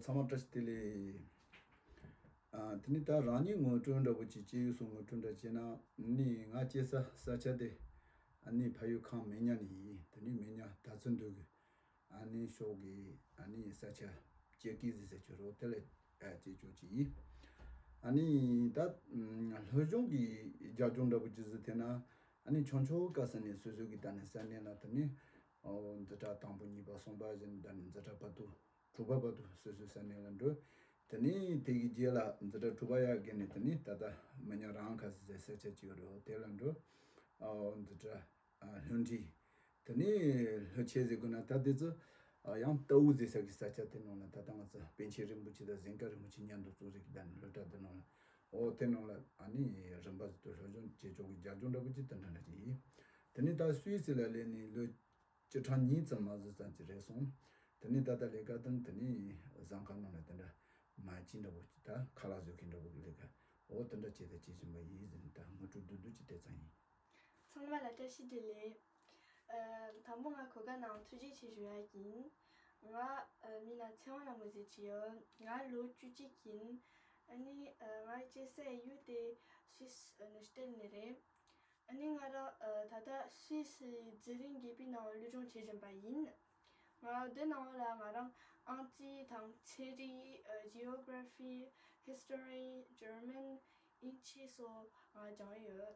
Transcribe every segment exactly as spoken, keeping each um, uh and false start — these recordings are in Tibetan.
ཚང་མ་བཀྲ་ཤིས་བདེ་ལེགས། ཨ། དེ་ནི་ད་རང་ཉིད་ངོ་སྤྲོད་འདྲ་པོ་ཅིག་སྐྱེས་ཡུལ་སོགས་ངོ་སྤྲོད་འདྲ་བྱས་ན་ནི། ང་སྐྱེས་ས་ས་ཆ་དེ་ཨ་ནི་ཕ་ཡུལ་ཁམས་མེ་ཉ་ནས་ཡིན། དེ་ནི་མེ་ཉ་དར་ཚོན་འདུས་ཀྱི་ཨ་ནི་ཕྱོགས་ཀྱི་ཨ་ནི་ས་ཆ་སྐྱེ་དཀར་ཟེར་ས་ཆ་རོ། དེ་ལ་ཨ་སྐྱེས་ཆོག་ཅིག་ཡིན། ཨ་ནི་ད་སློབ་སྦྱོང་གི་རྒྱབ་ལྗོངས་འདྲ་པོ་ཅིག་ཟེར་ཐལ་ན། ཨ་ནི་ཆུང་ཆུང་སྐབས་སུ་ནས་སོ་སོ་གི་ད་ནི་ས་གནས་ལ་དེ་ནི་འཛིན་གྲྭ་དང་པོ་གཉིས་པ་གསུམ་པ་བཞིན་ད་ནི་འཛིན་གྲྭ་བར་དུ། དྲུག་པ་བར་དུ་སོ་སོའི་ས་གནས་ལ་འགྲོ། དེ་ནས་དེ་གི་རྗེས་ལ་འཛིན་གྲྭ་དྲུག་པ་ཡར་བརྒལ་ནས་དེ་ནས་ད་ལྟ་མི་ཉག་རང་ཁ་ཟེར་ས་ཆ་ཅིག་ཡོད་རེད། དེ་ལ་འགྲོ། ཨ། འཛིན་གྲྭ་ཨ་ལྷུན་འགྲིག་དེ་ནས་ལྷོ་ཆེ་ཟེར་དགོས་ན་ད་དེ་ཚོ། ཨ། ཡང་རྟའུ་ཟེར་ས་གི་ས་ཆ་དེ་ནང་ལ་ད་ལྟ་ང་ཚོ་པཎ་ཆེན་རིན་པོ་ཆེ་དང་གཟན་དཀར་རིན་པོ་ཆེ་མཉམ་དུ་གཙོ་རིག་གི་ད་ནི་སློབ་གྲྭ་དེ་ནང་ལ། འོ་དེ་ནང་ལ་ཨ་ནི་རིམ་པ་བཞིན་དུ་སློབ་སྦྱོང་བྱེད་ཆོག་གི་རྒྱབ་ལྗོངས་འདྲ་པོ་ཅིག་དེ་འདྲ་འདྲ་ཅིག་ཡིན། དེ་ནས་ད་སུད་སི་ལ་སླེབས་ནས་ལོ་བཅུ་ཕྲག་གཉིས་ཙམ་མ་ཟིན་ཙམ་ཅིག་རེད་སོང་། དེ་ནས་ད་ལྟ་ལས་ཀ་དང་དེ་ནས་བཟའ་ཁང་ནང་ལ་དེ་འདྲ་མ་ཅི་འདྲ་པོ་ཅིག་ད་ཁ་ལག་བཟོ་མཁན་འདྲ་པོ་གི་ལས་ཀ་འོ་དེ་འདྲ་བྱས་ད་བྱེད་བཞིན་པ་ཡིན་ཟེར་ནས་ད་ངོ་སྤྲོད་བསྡུས་བསྡུས་ཅིག་དེ་ཙམ་ཡིན། ཚང་མ་ལ་བཀྲ་ཤིས་བདེ་ལེགས། ཨ། དང་པོ་ང་གོ་སྐབས་གནང་ཐུགས་རྗེ་ཆེ་ཞུ་ཡ་ཡིན། ང་ཨ་མིང་ལ་ཚེ་དབང་ལྷ་མོ་ཟེར་གྱི་ཡོད། ང་ལོ་བཅུ་གཅིག་ཡིན། ཨ་ནི་ཨ་ང་སྐྱེས་སའི་ཡུལ་དེ་སུད་སི་ཨ་ནི་སྟེར་ནས་རེད། ཨ་ནི་ང་རང་ཨ་ད་ལྟ་སུད་སི་རྫས་རིག་དགོན་པའི་ནང་སློབ་སྦྱོང་བྱེད་བཞིན་པ་ཡིན། ང་འདི་ནང་ལ་ང་རང་ཨང་རྩིས་དང་ཚན་རིག་ཨ་Geography, History, German, ཨིན་ཇི་སོགས་ང་སྦྱངས་ཡོད།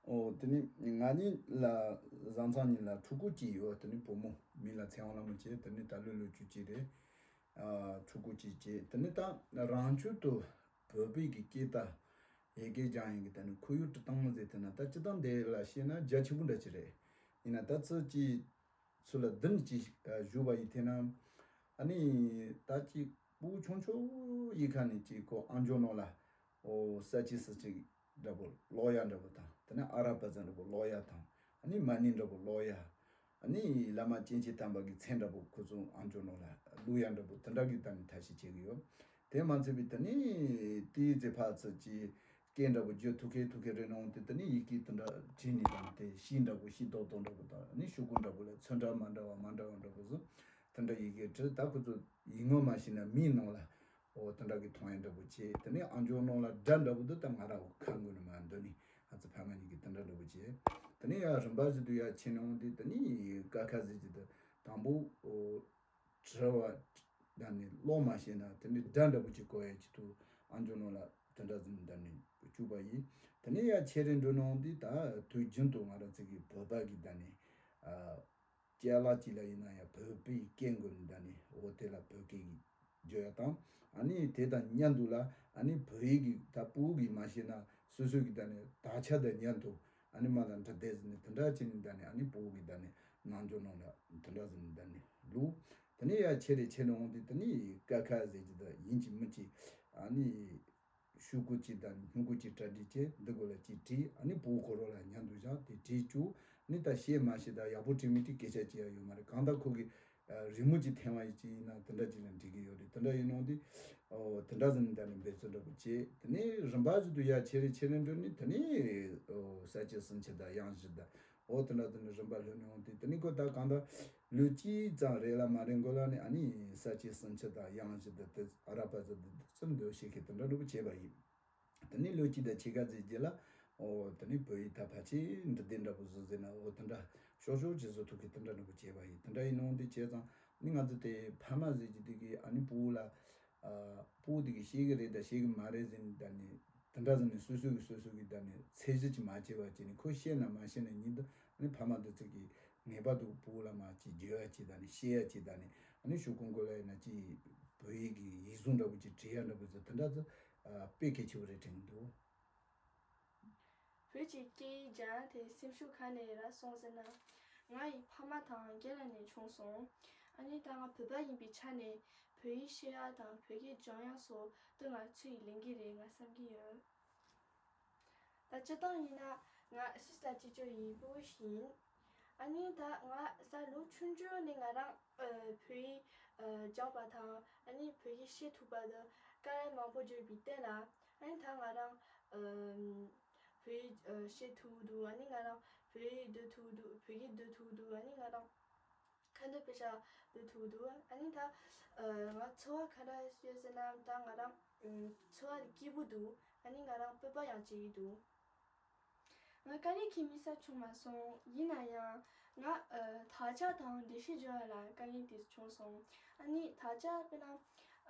ཨོ། དེ་ནི་ང་གཉིས་ལ་བཟའ་ཚང་གཉིས་ལ་ཕྲུ་གུ་གཅིག་ཡོད། དེ་ནི་བུ་མོ་མིང་ལ་ཚེ་དབང་ལྷ་མོ་བྱས། དེ་ནི་ད་ལོ་ལོ་བཅུ་གཅིག་རེད། ཨ། ཕྲུ་གུ་གཅིག་བྱས། དེ་ནི་ད་རང་ཆོས་དུ་བོད་པའི་གི་སྐད་དང་ཡི་གེ་སྦྱང་ཡིན་གི་ད་ནི་ཁོར་ཡུག་སྤྲོད་སྟངས་ཟེར་དེ་ན་ད་སྤྱིར་བཏང་འདི་ལ་བཤད་ན་རྒྱ་ཆེ་པོ་འདྲ་ཅིག་རེད། ཡིན་ན་ད་ཚོད་ཀྱི་ཚུལ་ལ་བདུན་གྱིས་བཞུགས་པ་ཡིན་དེ་ན། ཨ་ནི་ད་ཅིག་ཕྲུ་གུ་ཆུང་ཆུང་ཡི་ཁ་ནས་ཅིག་ཁོ་ཨམ་ཅོག་ནང་ལ་ཨོ་ས་ཅི་སི་ཅིག་འདྲ་པོ་ཀློག་ཡ་འདྲ་པོ་དང་། དེ་ནས་ཨ་ར་པ་ཙ་འདྲ་པོ་ཀློག་ཡ་དང་། ཨ་ནི་མ་ཎི་འདྲ་པོ་ཀློག་ཡ། ཨ་ནི་བླ་མ་སྐྱེ་མཆེད་དམ་པ་གི་མཚན་འདྲ་པོ་ཁོ་ཚོ་ཨམ་ཅོག་ནང་ལ་བླུག་ཡ་འདྲ་པོ་དེ་འདྲ་གི་ད་ནི་ཐབས་ཤེས་བྱེད་ཀྱི་ཡོད། དེ་མ་ཚད་པའི་དེ་ནས་དེའི་ཚེ་ཕར་ཚུར་ཅིག་སྐད་འདྲ་པོ་བརྗོད་ཐུབ་མཁན་ཐུབ་མཁན་རེད་ནའང་དེ་དེ་ནས་ཡི་གེ་དེ་འདྲ་བྲིས་ནས་དང་དེ་ཤིང་འདྲ་པོ་ཤིང་ཏོག་ཏོག་འདྲ་པོ་དང་ནི་ཤོག་གུ་འདྲ་པོ་ལ་ཚོན་ཁྲ་མ་འདྲ་བ་མ་འདྲ་བ་འདྲ་པོ་བཟོ། དེ་འདྲ་ཡི་གེ་བྲིས། ད་ཁོ་ཚོ་ཡིག་ངོ་མ་ཤེས་ན་མིའི་ནང་ལ་འོ་དེ་འདྲ་གི་མཐོང་ཡ་འདྲ་པོ་བྱས། དེ་ནས་ཨམ་ཅོག་ནང་ལ་སྒྲ་འདྲ་པོ་འདི་ད་ང་རང་ཁ་ངོ་ནས་མ་འདོན་ནས་ང་ཚོ་ཕ་མ་གཉིས་ཀྱིས་དེ་འདྲ་འདྲ་པོ་བྱས། དེ་ནས་ཡར་རིམ་པ་བཞིན་དུ་ཡར་ཕྱིན་ནའང་དེ་དེ་ནས་ཀ་ཁ་ཟེར་གྱི་འདི་དང་པོ་འོ་བྲི་བ་ད་ནི་ཀློག་མ་ཤེས་ན་དེ་ནི་སྒྲ་འདྲ་པོ་ཅིག་གོ་ཡ་ཅིག་ཏུ་ཨམ་ཅོག་ནང་ལ་དེ་འདྲ་ཟིན་ད་ནི་བཅུག་པ་ཡིན། དེ་ནས་ཡར་ཆེ་རིང་འགྲོ་ནའང་འདི་ད་དུས་རྒྱུན་དུ་ང་རང་ཚོ་གི་བོད་པ་གི་ད་ནི་ཨ། ཅ་ལག་ཅིག་ལ་ཡིན་ན་ཡང་བོད་པའི་སྐད་མགོ་ནས་ད་ནི་འོ་དེ་ལ་བོད་སྐད་ཀྱི་བརྗོད་ཡ་དང་། ཨ་ནི་དེ་དང་མཉམ་དུ་ལ་ཨ་ནི་བོད་ཡིག་གི་ད་ཕྲུ་གུ་གིས་མ་ཤེས་ན་སོ་སོ་གི་ད་ནི་དག་ཆ་དང་མཉམ་དུ་ཨ་ནི་མ་ལ་འདྲ་བསྡད་ཟིན་ནས་དེ་འདྲ་བྱས་ནས་ད་ནི་ཨ་ནི་ཕྲུ་གུ་གི་ད་ནི་ནང་ཆོས་ནང་ལ་དེ་འདྲ་ཟིན་ནས་ད་ནི་བླུགས། དེ་ནས་ཡར་ཆེ་རེ་ཆེ་རེ་འོང་དུས་དེ་ནི་ཀ་ཁ་ཟེར་གྱི་ད་ཡིན་གཅིག་མིན་གཅིག་ཨ་ནི། ཤོག་གུ་གཅིག་དང་སྨྱུ་གུ་གཅིག་གྲ་སྒྲིག་བྱས། འདི་གུ་ལ་གཅིག་བྲིས། ཨ་ནི་ཕྲུ་གུ་ཁོ་རང་ལ་མཉམ་དུ་བཞག་དེ་བྲིས་བཅུག་ནི་ད་ཤེས་མ་ཤེས་ད་ཡག་པོ་བྲིས་མི་བྲིས་སྐད་ཆ་བྱེད་ཡ་ཡོད་མ་རེད། གང་ལྟར་ཁོ་གི་རི་མོ་གཅིག་འཐེན་པ་ཡིན་གཅིག་ཡིན་ན་དེ་འདྲ་གཅིག་ལ་འགྲིག་གི་ཡོད་རེད། དེ་འདྲ་ཡིན་ནོ་དེ་ཨོ་དེ་འདྲ་ཟིན་ནས་ད་ནི་འབད་བརྩོན་འདྲ་པོ་བྱས། དེ་ནས་རིམ་པ་བཞིན་དུ་ཡར་ཆེ་རེ་ཆེ་རེ་འགྲོ་ནི་དེ་ནས་ཨོ་ས་བཅད་ཟིན་ཆེ་དང་དབྱངས་བཞི་དང་། འོ་དེ་འདྲ་དེ་འདྲ་རིམ་པ་ལྷོད་ནས་འོང་དུས་དེ་ནི་ཁོ་ད་གང་ལྟར་ལོ་གཅིག་ཙམ་རེད་ལ་མ་རེད་མགོ་ལ་ནི་ཨ་ནི་ས་བཅད་ཟིན་ཆེ་དང་དབྱངས་བཞི་དང་དེ་ཨ་ར་པ་ཙ་དེ་ཚོ་འདོན་ཤེས་མཁན་དེ་འདྲ་འདྲ་པོ་བྱས་པ་ཡིན། དེ་ནི་ལོ་གཅིག་དང་ཕྱེད་ཀ་ཙམ་རྗེས་ལ་འོ་དེ་ནི་བོད་ཡིག་ད་ཕལ་ཆེར་འབྲི་དེབ་འདྲ་པོ་བཟོ་ཟེར་ན་འོ་དེ་འདྲ་ཤོག་ཤོག་ཅིག་བཟོ་ཐུབ་མཁན་དེ་འདྲ་འདྲ་པོ་བྱས་པ་ཡིན། དེ་འདྲ་ཡིན་ནའང་དེ་བྱས་ཙང་ནི་ང་ཚོ་དེ་ཕ་མ་ཟེར་གྱི་དེ་གི་ཨ་ནི་ཕྲུ་གུ་ལ་ཨ་ཕྲུ་གུ་དེ་གི་ཤེས་ཀྱི་རེད་དང་ཤེས་ཀྱི་མ་རེད་ཟེར་ནས་ད་ནི། དེ་འདྲ་ཟེར་ནས་སོ་སོ་གིས་སོ་སོ་གིས་ད་ནི་ཚད་གཞི་ཅིག་མ་བྱས་པ་བྱས་ནས་ཁོ་ཤེས་ན་མ་ཤེས་ན་ཉིད་དུ་ཨ་ནི་ཕ་མ་དེ་ཚོ་གིས་ངེས་པར་དུ་ཕྲུ་གུ་ལ་མར་ཅིག་བརྗོད་ཡ་ཅིག་ད་ནི་ཤེས་ཡ་ཅིག་ད་ནི་ཨ་ནི་ཤོག་གུ་མགོ་ལ་ཡིན་ན་ཅིག་བོད་ཡིག་གི་ཡིག་གཟུགས་འདྲ་པོ་ཅིག་བྲིས་ཡ་འདྲ་པོ་ཚོ་དེ་འདྲ་ཚོ་ཨ་དཔེ་གལ་ཆེ་བོ་རེད་དྲན་གྱི་འདུག་བོད་ཀྱི་སྐད་ཡིག་སྦྱང་ཡ་དེ་སེམས་ཤུགས་ག་ནས་རག་སོང་ཟེར་ན། ང་ཡི་ཕ་མ་དང་རྒན་ལགས་ནས་བྱུང་སོང་། ཨ་ནི་ད་ང་བོད་པ་ཡིན་པའི་ཆ་ནས་བོད་ཡིག་ཤེས་ཡ་དང་བོད་སྐད་སྦྱང་ཡ་སོགས་དེ་ང་ཚོ་ཡི་ལས་འགན་རེད་ང་བསམ་གྱི་ཡོད། ད་སྤྱིར་བཏང་ཡིན་ན་ང་སུད་སི་ལ་སྐྱེས་བཅོས་ཡིན་ཕྲུ་གུ་ཞིག་ཡིན། ཨ་ནི་ད་ང་ས་ལོ་ཆུང་ཆུང་ནས་ང་རང་ཨ་བོད་ཡིག་ཨ་སྦྱངས་པ་དང་ཨ་ནི་བོད་ཡིག་ཤེས་ཐུབ་པ་དང་དཀའ་ལས་མང་པོ་བརྒྱབ་པའི་སྟེང་ལ་ཨ་ནི་ད་ང་རང་ཨ་བོད་ཡིག་ཨ་ཤེས་ཐུབ་འདུག་ཨ་ནི་ང་རང་བོད་ཡིག་འདོན་ཐུབ་འདུག་བོད་སྐད་འདོན་ཐུབ་འདུག་ཨ་ནི་ང་རང་ ཁ་འདོན་དཔེ་ཆ་འབུལ་ཐུབ་འདུག་ཨ་ནི་ད་ང་ཚོར་བ་ག་འདྲ་ཡོད་ཟེར་ན་ད་ང་རང་ཚོར་བ་དེ་སྐྱིད་པོ་འདུག་ཨ་ནི་ང་རང་སྤོབས་པ་ཡང་སྐྱེ་གི་འདུག་ང་དཀའ་ལས་ཁྱོན་མི་ས་བྱུང་མ་སོང་། ཡིན་ན་ཡང་ང་ཨ་དག་ཆ་དང་འགྲེལ་བཤད་བརྗོད་ཡ་ལ་དཀའ་ངལ་དེ་བྱུང་སོང་། ཨ་ནི་དག་ཆ་དཔེར་ན་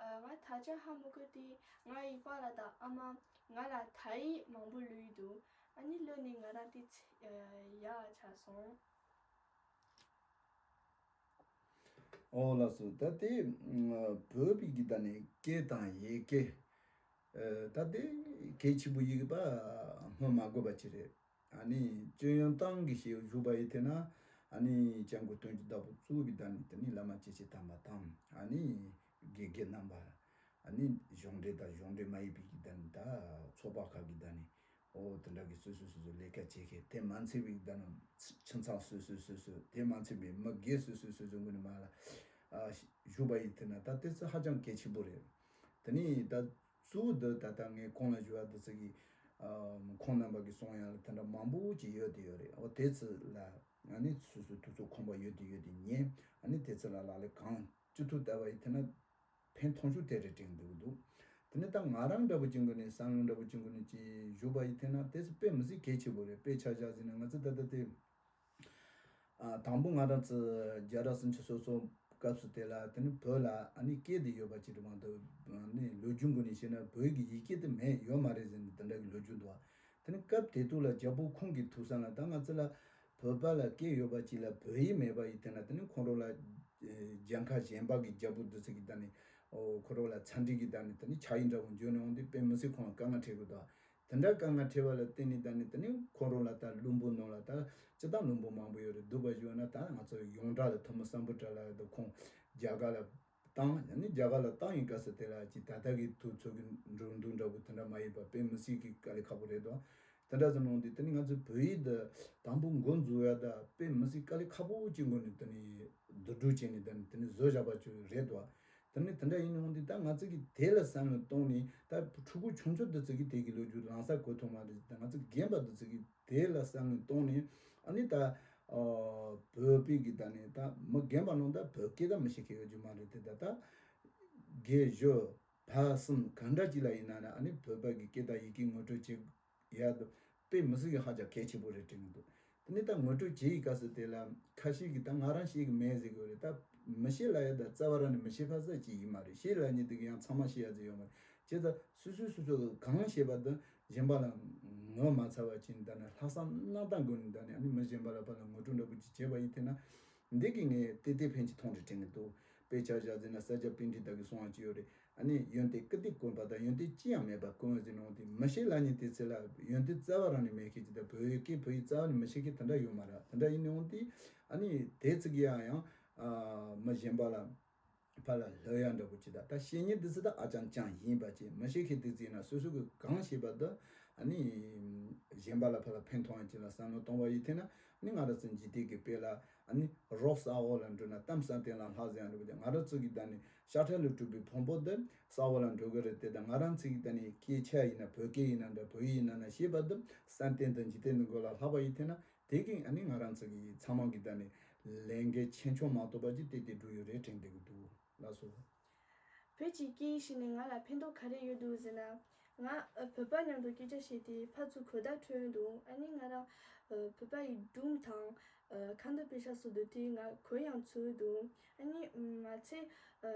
ཨ་ང་དག་ཆ་ཧ་མ་གོ་དུས་ང་ཡི་པཱ་ལགས་དང་ཨ་མ་ང་ལ་དག་ཡིག་མང་པོ་བླུགས་ཡི་འདུག་ཨ་ནི་བླུགས་ནས་ང་རང་དེ་ཚེ་ཨ་ཡག་ཆགས་སོང་། ཨོ་ལགས་སོ། ད་དེ་བོད་པའི་གི་ད་ནི་སྐད་དང་ཡི་གེ་ད་དེ་གལ་ཆེན་པོ་ཡིན་པ་སྨོས་མ་དགོས་པ་ཅིག་རེད། ཨ་ནི་སྤྱི་ཡོངས་ཏང་གི་ཞེས་བཞུགས་པ་ཡིན་དེ་ན་ཨ་ནི་སྐྱབས་མགོན་དོན་གྱི་བདག་པོ་གཙོ་བོ་གི་ད་ནི་དེ་ནི་བླ་མ་སྐྱེས་ཆེན་དམ་པ་དང་ཨ་ནི་དགེ་རྒན་རྣམ་པ་ཨ་ནི་གཞུང་འབྲེལ་དང་གཞུང་འབྲེལ་མ་ཡིན་པའི་གི་ད་ནི་ད་ཚོགས་པ་ཁག་གི་ད་ནི། ཨོ་དེ་འདྲ་གི་སོ་སོ་སོ་སོ་ལས་ཀ་བྱེད་མཁན་དེ་མ་ཚད་པའི་ད་ནི་ཁྱིམ་ཚང་སོ་སོ་སོ་སོ་དེ་མ་ཚད་པའི་མི་སྒེར་སོ་སོ་སོ་སོ་ངོས་ནས་མ་ལ་ཨ་ཞུ་བ་ཡིན་དེ་ན་ད་དེ་ཚོ་ཧ་ཅང་གལ་ཆེན་པོ་རེད། དེ་ནི་ད་གཙོ་བོ་འདི་ད་ལྟ་ངས་གོང་ལ་ཞུ་བ་འདི་ཚོ་གི་ཨ་ཁོང་རྣམ་པ་གི་གསུང་ཡ་ལ་དེ་འདྲ་མང་པོ་ཅིག་ཡོད་དེ་ཡོད་རེད། ཨོ་དེ་ཚོ་ལ་ཨ་ནི་སོ་སོ་དུས་ཚོད་ཁོམ་པ་ཡོད་དེ་ཡོད་དེ་ཉན་ཨ་ནི་དེ་ཚོ་ལ་ལག་ལེན་གང་ཅི་ཐུབ་བསྟར་བ་ཡིན་དེ་ན། ཕན་ཐོགས་ཤུགས་དེ་རེ་དྲན་འདུག་འདུག་དེ་ནས་ད་ང་རང་འདྲ་པོ་ཅིག་གི་ནས་བསམ་བློ་འདྲ་པོ་ཅིག་གི་ནས་ཅིག་བཞུགས་པ་ཡིན་དེ་ན་དེ་ཚོ་དཔེ་མི་སྲིད་གལ་ཆེ་པོ་རེད། དཔེ་ཆ་བཞག་ཟིན་ན་ང་ཚོ་ད་ལྟ་དེ་ཨ་དང་པོ་ང་རང་ཚོ་རྒྱལ་རབས་སུམ་ཅུ་སོ་སོ་སྐབས་སུ་དེ་ལ་དེ་ནི་བོད་ལ་ཨ་ནི་སྐད་དེ་ཡོད་པ་ཅིག་རེད་མ་གཏོགས་ཨ་ནི་ལོ་རྒྱུས་གི་ནས་བཤད་ན་བོད་ཀྱི་ཡིག་སྐད་དེ་མེད་ཡོད་མ་རེད་ཟེར་ནས་དེ་འདྲ་གི་ལོ་རྒྱུས་འདུག་དེ་ནི་སྐབས་དེ་དུས་ལ་རྒྱལ་པོ་ཁོང་གི་ཐུགས་བསམ་ལ་ད་ང་ཚོ་ལ་བོད་པ་ལ་སྐད་ཡོད་པ་ཅིག་ལ་བོད་ཡིག་མེད་པ་ཡིན་དེ་ན་དེ་ནི་ཁོང་རང་ལ་ཨེ་གྱངས་ཁ་གཞན་པ་གི་རྒྱལ་པོ་འདི་ཚོ་གི་ད་ནི་ཨོ་ཁོ་རང་ལ་ཚ་འདྲི་གི་ད་ནི་དེ་ནི་ཕྱག་ཡིག་འདྲ་བོ་འཇོན་ནས་འོང་དུས་དཔེ་མི་སྲིད་ཁོང་ལ་དཀའ་ངལ་འཕྲད་དགོས་དོ། དེ་འདྲ་དཀའ་ངལ་འཕྲད་པ་ལ་བརྟེན་ནས་ད་ནི་དེ་ནི་ཁོང་རང་ལ་ད་བླུན་པོ་ནང་ལ་ད་སྤྱི་བཏང་བླུན་པོ་མང་པོ་ཡོད་རེད་འདུག་པ་ཞུ་ན་ད་ང་ཚོ་ཡོངས་གྲགས་ལ་ཐོན་མི་སམ་བྷོ་ཊ་ལ་ཡོད་དོ་ཁོང་རྒྱ་གར་ལ། བཏང་ཡང་ནི་རྒྱ་གར་ལ་བཏང་ཡིན་སྐབས་སུ་དེ་ལ་ཅིག་ད་ལྟ་གི་དུས་ཚོད་ཀྱི་འགྲོ་འདུག་འདྲ་པོ་དེ་འདྲ་མ་ཡིན་པ་དཔེ་མི་སྲིད་ཀྱི་དཀའ་ལས་ཁག་པོ་རེད་དོ། དེ་འདྲ་ཟེར་ནང་དུས་དེ་ནི་ང་ཚོའི་བོད་ཡིག་འདི་དང་པོ་འགོ་འཛུགས་ཡ་ད་དཔེ་མི་སྲིད་དཀའ་ལས་ཁག་པོ་ཅིག་འགོ་ནས་དེ་ནི་བསྡུ་སྒྲིག་བྱས་ནས་དེ་ནི་དེ་ནི་བཟོ་བཞག་པ་ཅིག་རེད་དོ། དེ་ནི་དེ་འདྲ་ཡིན་ནང་དུས་ད་ང་ཚོ་གི་དེ་ལ་བསམ་བློ་གཏོང་ནས་ད་ཕྲུ་གུ་ཆུང་ཆུང་འདི་ཚོ་གི་དེ་གི་ལོ་རྒྱུས་ལམ་སང་གོ་ཐུབ་མ་རེད། ད་ང་ཚོ་རྒན་པ་འདི་ཚོ་གི་དེ་ལ་བསམ་བློ་གཏོང་ནས་ཨ་ནི་ད་ཨ་བོད་པའི་གི་ད་ནི་ད་མི་རྒན་པ་ནང་ད་བོད་སྐད་ད་མི་ཤེས་མཁན་ཡོད་རྒྱུ་མ་རེད་དེ། ད་ད་བརྒྱད་བཞི་བར་གསུམ་ག་འདྲ་ཅིག་ལ་ཡིན་ན་ན་ཨ་ནི་བོད་པ་གི་སྐད་དང་ཡི་གེ་ངོ་སྤྲོད་བྱེད་ཡ་ད་དཔེ་མི་སྲིད་གི་ཧ་ཅང་གལ་ཆེན་པོ་རེད་དྲན་གི་འདུག་དེ་ནི་ད་ངོ་སྤྲོད་བྱེད་ཡི་སྐབས་སུ་དེ་ལ་ཁ་ཤས་ཀྱིས་ད་ང་རང་ཤེས་གི་མེད་ཟེར་གི་རེད། ད་མི་ཤེས་ལ་ཡ་ད་རྩ་བ་རང་ནས་མི་ཤེས་པ་ཟེར་ཅིག་ཡིན་མ་རེད། ཤེས་ལ་ཉིད་དུ་གི་ཡང་ཚང་མ་ཤེས་ཡ་ཟེར་ཡོད་མ་རེད། བྱས་ཙང་སོ་སོས་སོ་སོ་གི་གང་ཤེས་པ་དང་། གཞན་པ་ལ་ངོ་མ་ཚ་བ་ཅིག་ད་ནི་ལྷག་བསམ་རྣམ་དག་སྒོ་ནས་ད་ནི་ཨ་ནི་མི་གཞན་པ་ལ་ཕར་ལ་ངོ་སྤྲོད་འདྲ་པོ་ཅིག་བྱས་པ་ཡིན་དེ་ན། འདི་གི་ངས་ཏེ་ཏེ་ཕན་ཅིག་མཐོང་རེ་དྲན་གི་འདུག་དཔེ་ཆ་བཞག་ཟིན་ན་ས་སྐྱ་པཎྜི་ཏ་གི་གསུང་བ་ཅིག་ཡོད་རེད། ཨ་ནི་ཡོན་ཏན་ཀིརྟི་དཀོན་པ་དང་ཡོན་ཏན་ཅི་ཡང་མེད་པ་དཀོན་ཟེར་ནོ་དེ་མི་ཤེས་ལ་ཉིད་དེ་ཚེ་ལ་ཡོན་ཏན་རྩ་བ་རང་ནས་མེད་མཁན་ཅིག་དང་བོད་ཡིག་སྐད་བོད་ཡིག་རྩ་བ་ནས་མི་ཤེས་མཁན་དེ་འདྲ་ཡོད་མ་རེད། དེ་འདྲ་ཡིན་ནོ་དེ་ཨ་ནི་དེ་ཚིག་ཡང་ཡང་ཨ་མི་གཞན་པ་ལ། ཕར་ལ་ལྷོད་ཡ་འདྲ་པོ་ཅིག་དང་ད་བཤེས་གཉེན་འདི་ཚོ་ད་ཨ་ཅང་ཅང་ཡིན་པ་ཅིག་མི་ཤེས་མཁན་འདི་ཚོ་ཡིན་ན་སོ་སོ་གི་གང་ཤེས་པ་འདི་ཨ་ནི་གཞན་པ་ལ་ཕར་ལ་ཕན་ཐོགས་ཡ་ཅིག་ལ་བསམ་བློ་གཏོང་བ་ཡིན་དེ་ན་ཨ་ནི་ང་རང་ཚོ་འཇིག་རྟེན་གྱི་དཔེ་ལ་ཨ་ནི་རོགས་ས་འོག་ལ་འགྲོ་ན་གཏམ་བསམ་གཏན་ལ་ལྷག་ཟེར་ཡ་འདྲ་པོ་དེ་ང་རང་ཚོ་གི་ད་ནི་ཤ་ཁྲག་ལས་གྲུབ་པའི་ཕུང་པོ་འདི་ས་འོག་ལ་འགྲོ་གི་རེད་དེ། ད་ང་རང་ཚོ་གི་ད་ནི་སྐད་ཆ་ཡིན་ན་བོད་སྐད་ཡིན་ན་འདྲ་བོད་ཡིག་ཡིན་ན་ན་ཤེས་པ་འདི་བསམ་གཏན་དང་འཇིག་རྟེན་གྱི་མགོ་ལ་ལྷག་པ་ཡིན་དེ་ན། དེ་གིས་ཨ་ནི་ང་རང་ཚོ་གི་ཚང་མ་གི་ད་ནི་ལས་འགན་ཆེ་ཆུང་མ་གཏོགས་པ་ཅིག་ཏེ་ཏེ་འགྲོ་ཡོད་རེད་དྲན་བསྡད་ཀྱི་འདུག་ལགས་སོ། བོད་ཀྱི་སྐད་ཡིག་ཤེས་ནས་ང་ལ་ཕན་ཐོགས་ག་རེ་ཡོད་འདུག་ཟེར་ན། ང་ཨ་བོད་པ་མཉམ་དུ་སྐད་ཆ་བཤད་དུས་ཕར་ཚུར་གོ་བརྡ་འཕྲོད་འདུག་ཨ་ནི་ང་རང་ཨ་བོད་པ་ཡི་སྒྲུང་དང་ཨ་ཁ་འདོན་དཔེ་ཆ་སོགས་འདི་དུས་ང་གོ་ཡང་ཚོར་འདུག་ཨ་ནི་མ་ཚད་ཨ་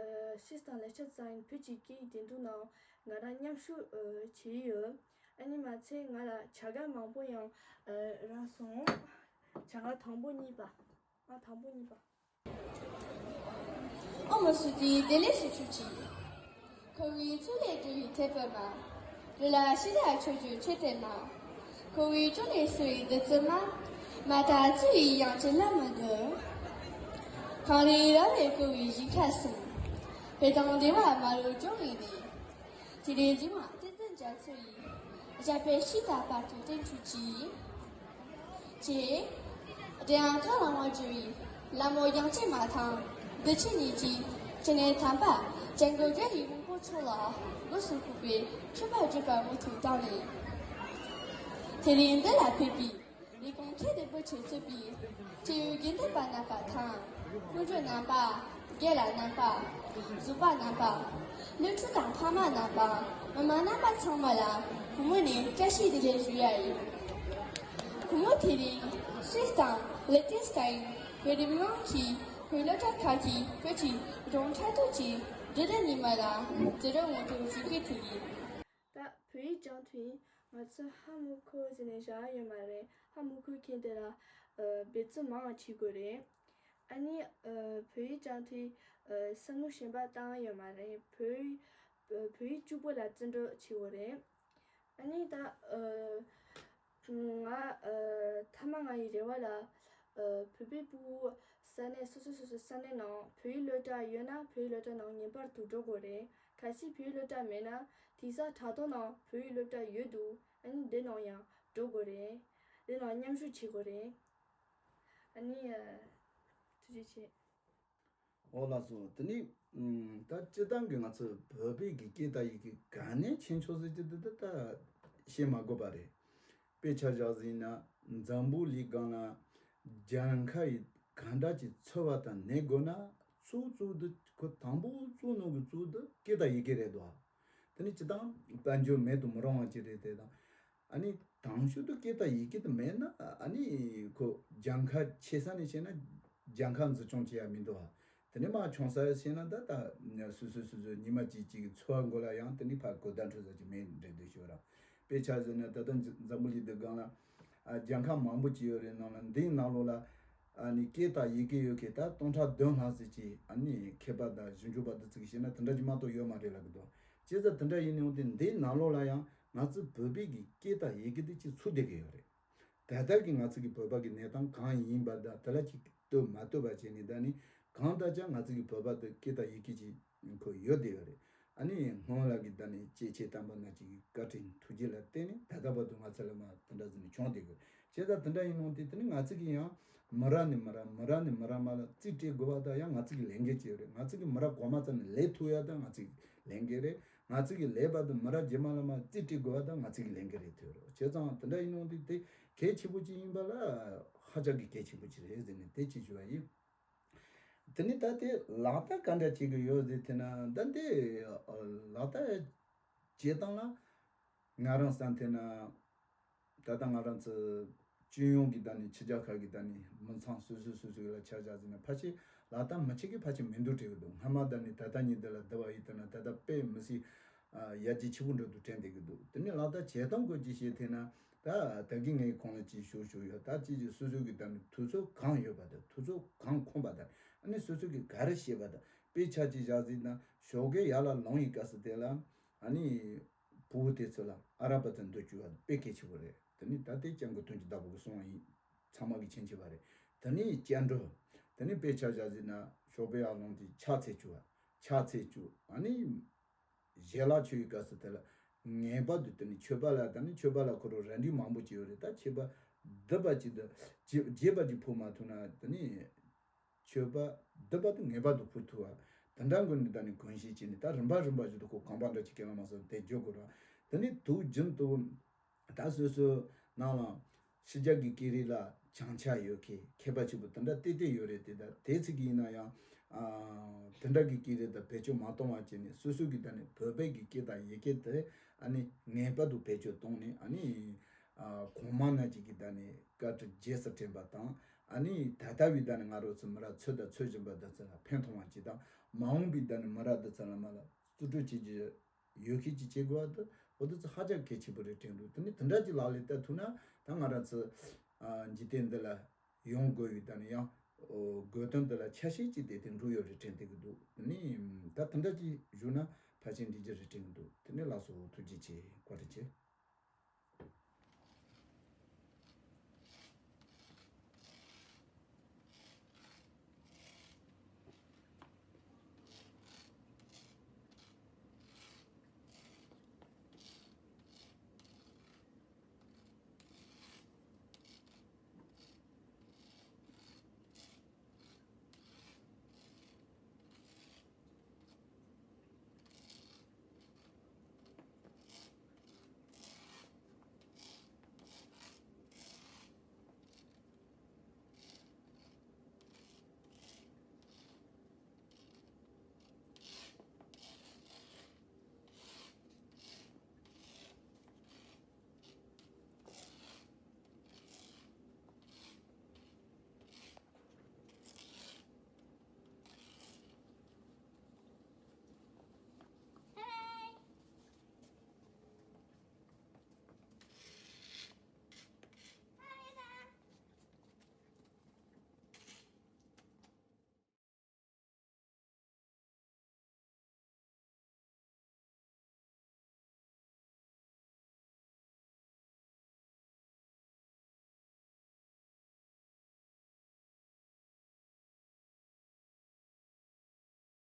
སུད་སི་དང་ལེག་ཆེན་ཙན་བོད་ཀྱི་སྐད་ཡིག་འགྲན་བསྡུར་ནང་ང་རང་མཉམ་ཞུགས་ཨ་བྱས་ཡོད། ཨ་ནི་མ་ཚད་ང་ལ་བྱ་དགའ་མང་པོ་ཡང་ཨ་རག་སོང་། བྱ་དགའ་དང་པོ་གཉིས་པ། ང་དང་པོ་གཉིས་པ། ཨ་མ་སུ་དེ་བདེ་ལེགས་སུ་ཆུག་ཅིག་ཁོ་བོའི་གཙུག་ལས་སྒྲུབ་པའི་ཐེག་པར་མ། ལུས་ལ་ཤེས་རབ་མཆོག་གྱུར་མཆོད་རྟེན་མ། ཁོ་བོའི་ཅོ་ནེ་སུ་ཡི་བདུད་རྩི་མ། མ་དག་བཅུ་ཡི་ཡང་ཅི་ལ་མི་དགོས། གངས་རི་ར་བས་བསྐོར་བའི་ཞིང་ཁ་གསུམ། བོད་དང་འདྲ་བ་མ་ལུས་ཀྱང་ཡིན་ནས། དེ་རིང་འཛིན་མ་བསྟན་འཛིན་རྒྱ་མཚོ་ཡིས། བཞག་པའི་ཤིས་དང་བར་དུ་བསྟན་ཆོག་ཅིག་ཅེས། དེ་ཡང་གང་ལ་དབང་བསྒྱུར་བའི། ལྷ་མོ་དབྱངས་ཅན་མ་དང་། འདི་ཕྱི་གཉིས་ཀྱི། ཅི་ནས་དམ་པ། ཅན་གོ་རྒྱལ་བའི་དབང་པོ་ཚོ་ལ། སྒོ་སུ་བཀུག་པའི། མཆོད་པ་བརྗོད་པ་མུ་མཐུད་བཏང་ནས། དེ་རིང་འདི་ལ་ཕེབས་པའི། ལས་ཁུངས་ཁྱེད་དེ་བུ་ཆེ་གཙོས་པའི། སྤྱི་ཡོངས་དགེ་འདུན་པ་རྣམ་པ་དང་ སྐུ་མགྲོན་རྣམ་པ། རྒན་ལགས་རྣམ་པ། གཟུ་པ་རྣམ་པ། སློབ་ཕྲུག་དང་ཕ་མ་རྣམ་པ། མི་མང་རྣམ་པ་ཚང་མ་ལ་སྒོ་མོ་ནས་བཀྲ་ཤིས་བདེ་ལེགས་ཞུ་ཡ་ཡིན། སྒོ་མོ་དེ་རིང་སུད་སི་དང་ལི་ཏེན་སི་ཏན་བོད་རིགས་མི་མང་གིས་བོད་སློབ་གྲྭ་ཁག་གི་བོད་ཀྱི་སྒྲུང་འཁྲབ་སྟོན་གྱི་འབྲེལ་ཟླ་ཉི་མ་ལ་མཛད་རིམ་ངོ་སྤྲོད་ཞུ་གི་ཐུག་ཡིན། ད་བོད་ཡིག་སྦྱང་དུས་ང་ཚོ་ཧ་མ་གོ་ཟེར་ནས་བཞག་ཡོད་མ་རེད། ཧ་མ་གོ་མཁན་དེ་ལ་ཨ་འབད་བརྩོན་མང་བ་བྱེད་དགོས་རེད། ཨ་ནི་ཨ་བོད་ཡིག་སྦྱང་དུས་ཨ་བསམ་བློ་གཞན་པ་བཏང་ཡོད་མ་རེད། བོད་ཡིག་ཨ་བོད་ཡིག་གཅིག་པོ་ལ་བརྩོན་འགྲུས་བྱེད་དགོས་རེད། ཨ་ནི་ད་ཨ་ང་ཨ་མཐའ་མ་ང་ཡི་རེ་བ་ལ་ཨ་བོད་པའི་ཕྲུ་གུ་ས་གནས་སོ་སོ་སོ་སོ་ས་གནས་ནང་བོད་ཡིག་སློབ་གྲྭ་ཡོད་ན་བོད་ཡིག་སློབ་གྲྭ་ནང་ངེས་པར་དུ་འགྲོ་དགོས་རེད། གལ་སྲིད་བོད་ཡིག་སློབ་གྲྭ་མེད་ན་དེང་སང་དྲ་ཐོག་ནང་བོད་ཡིག་སློབ་གྲྭ་ཡོད་འདུག་ཨ་ནི་འདི་ནང་ཡང་འགྲོ་དགོས་རེད། འདི་ནང་མཉམ་ཞུགས་བྱེད་དགོས་རེད། ཨ་ནི་ཨ་ཐུགས་རྗེ་ཆེ། འོ་ལགས་སོ། དེ་ནི་ཨམ་ད་སྤྱིར་བཏང་གི་ང་ཚོ་བོད་པའི་གི་སྐད་དང་ཡི་གེ་ག་ནས་ཁྱེར་ཆོག་ཟེར་གྱི་འདི་ད་ད་བཤད་མ་དགོས་པ་རེད། དཔེ་ཆ་བཞག་ཟིན་ན་འཛམ་བུ་གླིང་སྒང་ལ་གྱངས་ཁ་ཡི་གང་འདྲ་ཅིག་འཚོལ་བ་དང་གནས་དགོས་ན་གཙོ་གཙོ་འདི་ཁོ་དང་པོ་གཙོ་ནོ་གི་གཙོ་འདི་སྐད་དང་ཡི་གེ་རེད་དོ། དེ་ནི་སྤྱིར་བཏང་དཔལ་འབྱོར་མེད་དུ་མི་རུང་བ་ཅིག་རེད་དེ་དང་། ཨ་ནི་དང་ཤོས་དུ་སྐད་དང་ཡི་གེ་དུ་མེད་ན་ཨ་ནི་ཁོ་གྱངས་ཁ་ཆེ་ས་ནས་བཤད་ན་གྱངས་ཁ་འཛིན་སྐྱོང་བྱེད་ཡ་མི་འདུག་ཨ། དེ་ནས་མ་ཆུང་ས་བཤད་ན་ད་ད་སུ་སུ་སུ་སུ་ཉི་མ་གཅིག་གཅིག་གི་འཚོ་བ་མགོ་ལ་ཡང་དེ་ནི་ཕ་གོ་བརྡ་འཕྲོད་ས་ཅིག་མེད་འདྲ་འདུག་ཤོད་ར། དཔེ་ཆ་བཞག་ན་ད་ལྟ་འཛམ་བུ་གླིང་འདི་སྒང་ལ་ཨ་གྱངས་ཁ་མང་པོ་ཅིག་ཡོད་རེད། ནང་ལ་འདིའི་ནང་ལོགས་ལ་ཨ་ནི་སྐད་དང་ཡི་གེ་ཡོད་མཁན་ད་སྟོང་ཕྲག་བདུན་ལྷག་ཙམ་ཅིག་ཨ་ནི་མཁས་པ་དང་ཞིབ་འཇུག་པ་འདི་ཚོ་གིས་བཤད་ན་དེ་འདྲ་ཅིག་མ་གཏོགས་ཡོད་མ་རེད་ལབ་གི་འདུག་བྱས་ཙང་དེ་འདྲ་ཡིན་ཡོང་དུས་འདིའི་ནང་ལོགས་ལ་ཡང་ང་ཚོ་བོད་པའི་གི་སྐད་དང་ཡི་གེ་འདི་ཅིག་ཚུད་བསྡད་ཀྱི་ཡོད་རེད། ད་ལྟ་གི་ང་ཚོ་གི་བོད་པ་གི་གནས་སྟངས་གང་ཡིན་པ་དང་དེ་ལ་ཅིག་ལྟོས་མ་ལྟོས་པ་བྱས་ནས་ད་ནི་གང་ལྟར་ཀྱང་ང་ཚོ་གི་བོད་པ་དེ་སྐད་དང་ཡི་གེ་ཅིག་ཁོ་ཡོད་བསྡད་ཡོད་རེད། ཨ་ནི་སྔོན་ལ་གི་ད་ནི་སྐྱེས་ཆེན་དམ་པ་རྣམས་ཀྱི་བཀའ་དྲིན་ཐུགས་རྗེ་ལ་བརྟེན་ནས་ད་ལྟ་བར་དུ་ང་ཚོ་ལ་མ་དེ་འདྲ་ཟིན་ནས་བྱུང་བསྡད་ཡོད། བྱས་ཙང་དེ་འདྲ་ཡིན་ནོ་དེ་དེ་ནི་ང་ཚོ་གི་ཡང་མི་རབས་ནས་མི་རབས་མི་རབས་ནས་མི་རབས་མ་ལ་རྩིས་སྤྲད་དགོས་པ་དང་ཡང་ང་ཚོ་གི་ལས་འགན་ཅིག་ཡོད་རེད། ང་ཚོ་གི་མི་རབས་གོང་མ་ཙམ་ནས་ལས་ཐུབ་ཡ་ད་ང་ཚོ་གི་ལས་འགན་རེད། ང་ཚོ་གི་ལས་པ་དང་མི་རབས་རྗེས་མ་ལ་མ་རྩིས་སྤྲད་དགོས་པ་དང་ང་ཚོ་གི་ལས་འགན་རེད་ཐོས་རོགས། བྱས་ཙང་དེ་འདྲ་ཡིན་ནོ་དེ་དེ་གལ་ཆེན་པོ་ཅིག་ཡིན་པ་ལ་ཧ་ཅང་གི་གལ་ཆེན་པོ་ཅིག་རེད་ཟེར་ནས་དེ་ཅིག་ཞུ་བ་ཡིན། དེ་ནི་ད་དེ་ལག་བསྟར་ག་འདྲ་བྱེད་ཀྱི་ཡོད་ཟེར་ཐལ་ན་ད་འདི་ལག་བསྟར་བྱེད་སྟངས་ལ་ང་རང་བསམ་ཐལ་ན། ད་ལྟ་ང་རང་ཚོ་སྤྱི་ཡོངས་ཀྱི་ད་ནི་ཕྱི་རྒྱལ་ཁག་གི་ད་ནི་མི་ཚང་སོ་སོ་སོ་སོ་ལ་ཆ་བཞག་ཟིན་ན་ཕལ་ཆེར་ལག་བསྟར་མི་བྱེད་མཁན་ཕལ་ཆེར་མི་འདུག་བྲིས་ཀྱི་འདུག་སྔ་མ་ད་ནི་ད་ལྟ་ཉིད་འདི་ལ་བསྡུ་བ་ཡིན་ད་ན་ད་ལྟ་དཔེ་མི་སྲིད་ཡར་རྒྱས་ཆེ་པོ་འགྲོ་འདུག་དྲན་བསྡད་ཀྱི་འདུག་དེ་ནི་ལག་བསྟར་བྱེད་སྟངས་སྐོར་གྱི་བཤད་ཐལ་ན་ད་ད་གིན་ངས་གོང་ལ་ཅིག་ཞུ་ཞུ་ཡོད། ད་ཅིག་ཅིག་སོ་སོ་གི་ད་ནི་དུས་ཚོད་གང་ཡོད་པ་དང་དུས་ཚོད་གང་ཁོམ་པ་དང་ཨ་ནི་སོ་སོ་གི་ག་རེ་བཤད་པ་དང་དཔེ་ཆ་ཅིག་བཞག་ཟིན་ན་ཞོགས་ཀས་ཡར་ལ་ལངས་ཡི་སྐབས་སུ་དེ་ལ་ཨ་ནི། བུ་དེ་ཚོ་ལ་ཨ་ར་པ་ཙམ་འདོད་རྒྱུ་བ་དཔེ་གལ་ཆེ་བོ་རེད། དེ་ནི་ད་ལྟའི་སྐྱབས་མགོན་དོན་གྱི་བདག་པོ་གི་གསུང་བ་ཡིན། ཚང་མ་གི་མཁྱེན་ཆེ་བ་རེད། དེ་ནི་སྐྱབས་འགྲོ། དེ་ནི་དཔེ་ཆ་བཞག་ཟིན་ན་ཞོགས་པའི་ཨ་ལོང་དེ་ཕྱག་འཚལ་རྒྱུ་བ། ཕྱག་འཚལ་རྒྱུ་ཨ་ནི། ཞལ་ལག་མཆོད་ཡི་སྐབས་སུ་དེ་ལ་ངེས་པར་དུ་དེ་ནི་མཆོད་པ་ལ་ད་ནི་མཆོད་པ་ལ་ཁོ་རང་རང་འདྲི་མང་པོ་ཅིག་ཡོད་རེད། ད་མཆོད་པ་བསྡུ་བ་ཅིག་ཏུ་རྒྱས་པ་ཅིག་ཕུལ་མ་ཐུབ་ན་དེ་ནི། མཆོད་པ་བསྡུ་བ་དེ་ངེས་པར་དུ་ཕུལ་ཐུབ་པ། དེ་འདྲ་དགོས་ནི་ད་ནི་གོན་ཤེས་བྱས་ནས་ད་རིམ་པ་རིམ་པ་བཞིན་དུ་ཁོ་གང་པ་འདྲ་ཅིག་སྐད་ལ་མ་སོང་དེ་འཇོག་དགོས་ར། དེ་ནི་དུས་རྒྱུན་དུ་ད་སོ་སོའི་ནང་ལ་ཕྱི་རྒྱལ་གྱི་སྐད་རིགས་ལ་བྱང་ཆ་ཡོད་མཁན་མཁས་པ་ཆེན་པོ་དེ་འདྲ་ཏེ་ཏེ་ཡོད་རེད། དེ་ད་དེ་ཚིག་གི་ཡིན་ན་ཡང་དེ་འདྲ་གི་སྐད་རིགས་ད་བེད་སྤྱོད་མ་གཏོང་བ་བྱས་ནས་སོ་སོ་གི་ད་ནི་བོད་པའི་གི་སྐད་དང་ཡི་གེ་དེ་ཨ་ནི་ངེས་པར་དུ་བེད་སྤྱོད་གཏོང་ནས་ཨ་ནི། གོང་མ་རྣམས་ཀྱི་གི་ད་ནི་བཀའ་དྲིན་རྗེས་སུ་དྲན་པ་དང་ཨ་ནི་ད་ལྟ་བའི་ད་ནི་ང་རོ་ཚོ་མི་རབས་ཚོད་དང་ཚོད་བཞིན་པ་འདི་ཚོ་ལ་ཕན་ཐོགས་པ་ཅིག་དང་མ་འོངས་པའི་ད་ནི་མི་རབས་འདི་ཚོ་ལ་མ་ལ་བརྩི་འཇོག་བྱེད་རྒྱུ་ཡོད་མཁན་ཅིག་བྱེད་དགོས་པ་དེ་འོ་འདི་ཚོ་ཧ་ཅང་གལ་ཆེན་པོ་རེད་དྲན་འདུག་དེ་ནི་དེ་འདྲ་ཅིག་ལག་ལེན་བསྟར་ཐུབ་ན་ད་ང་རང་ཚོ་འཇིག་རྟེན་འདི་ལ་ཡོང་དགོས་པའི་ད་ནི་ཡང་དགོས་དོན་འདི་ལ་ཆ་ཤས་ཅིག་དེ་དེ་འགྲོ་ཡོད་རེད་དྲན་བསྡད་ཀྱི་འདུག་དེ་ནི་ད་དེ་འདྲ་ཅིག་བཞུགས་ན་ཕལ་ཆེར་འགྲིག་རྒྱུ་རེད་དྲན་གྱི་འདུག་དེ་ནི་ལགས་སོ་ཐུགས་རྗེ་ཆེ་བཀའ་དྲིན་ཆེ།